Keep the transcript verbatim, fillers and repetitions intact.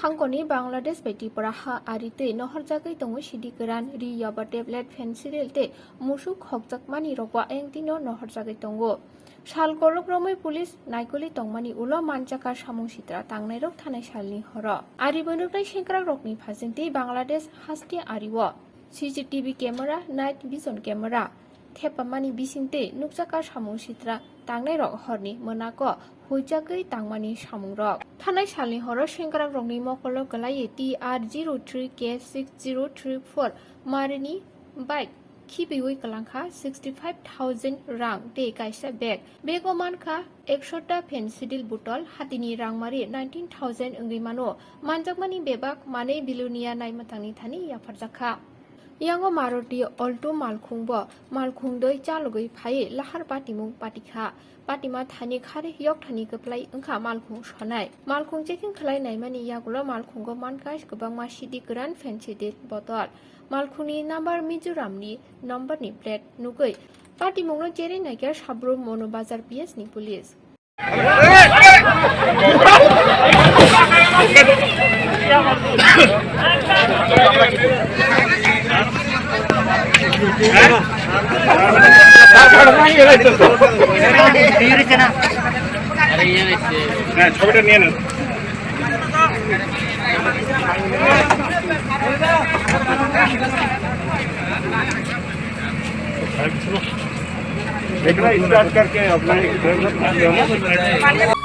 Hangkoni Bangladesh bai Tripura ha ari tei nohorjagwi tongo sidi kwran, ri, yaba tablet, phensidil tei musuk khokjakmani rokbo ayang tino nohorjagwi tongo. Sal kolok romwi police naikoli tongmani ulo manjaka samung sitra tangnairok thanai salni horo. Ari bonoknai sengkrakrokni phajingtwi Bangladesh haste ario C C T V camera, night vision camera thepamani bisingtwi nukjakha samung sitra tangnairok horni mwnako huijagwi tangmani samungrok. Thanai salni horo sengkrakrokni mokolo kwlaiwi T R zero three K six zero three four marini bike khibiwi kwlangkha sixty five thousand rang tei kaisa bag. Bego mankha ekshota phensidil botol, hatini rangmari nineteen thousand wngwi mano. Manjakmani bebak manwi Bilonia naimwthangni thani yapharjakha. Yango Maruti Alto malkhungbo malkhung doi chalogwi phaiwi lahar patimung patikha. Patima thani khare yokthani kwplai wngkha malkhung sonai. Malkhung checking khlai naimani yagulo malkhungo mankha kwbangma sidi kwran phensidil botol. Malkhungni number Mizoramni numberni plate nugwi patimungno cherwi naikha Sabrum Mono Bazar P S ni police. হ্যাঁ, ছবিটা নিয়ে নেন। इतना स्टार्ट करके अपना एक